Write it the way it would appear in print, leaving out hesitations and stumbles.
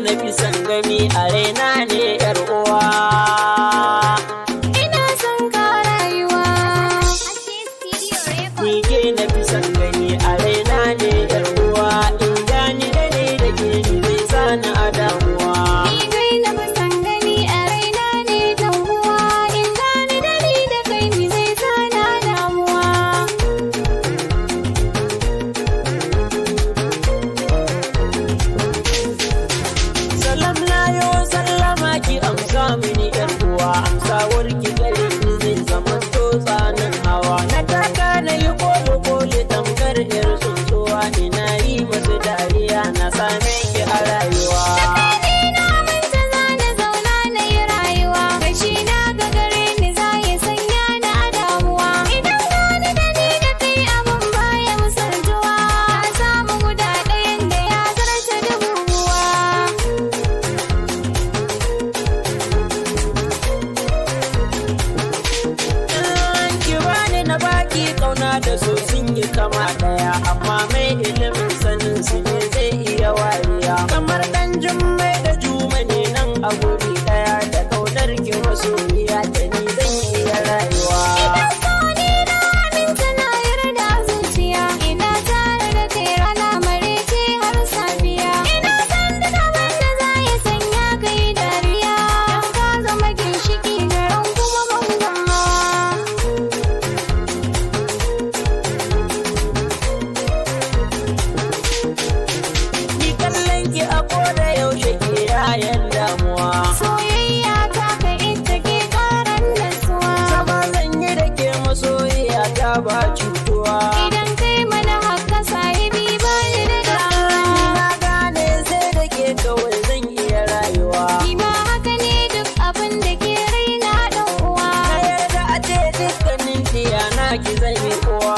Na fi son gani a raina ne, yar uwa. Ina son ka rayuwa. Ni ke na fi son gani a raina ne, yar uwa. In gani da ne da ke ni zai sani a damuwa. Ni kai na fi son gani a raina ne, dan uwa. In gani da ni da kai mi zai sa na damuwa. Salam layo sallama, ki amsa mini, yar uwa. Amsawar ki gare ni zai zama to tsanin hawa. Na taka na yi kolo kole tamkar yar tsuntsuwa. Ina yi masu dariya na same ki a rayuwa. Ni na manta za na zauna na yi rayuwa. Kashi na ga gare ni za ya sanya ni a damuwa. Idan gani da ni da kai abun baya misaltuwa. Na samu guda ɗayan da ya zarta dubuwa. Ki bani na baki, kauna da so sun yi kama daya, amma mai ilimin sanin su ne zai iya wariya. Kamar dan Jummai da Juma ne nan a guri daya. Da kaunar ki masoyiya da ni zan iya rayuwa. Idan so ne na aminta, na yarda a zuciya. Ina tare da kai rana, marece har safiya. Ina san duk abin da za ya sanya kai dariya. Dan ka zama ginshiki garan kuma bangon hawa. Ni kallon ki a koda yaushe ke yayan damuwa. Soyayya ta ka ita ke karan nasuwa. Sama zan yi da ke masoyiya ta, ba cutuwa. Idan kai mana haka sahibi, ba ni da damuwa. Na gane sai da ke kawai zan iya rayuwa. Ni ma haka ne, duk abin da ke raina, dan uwa. Na yarda a ce dukkanin na ki zan yi uwa.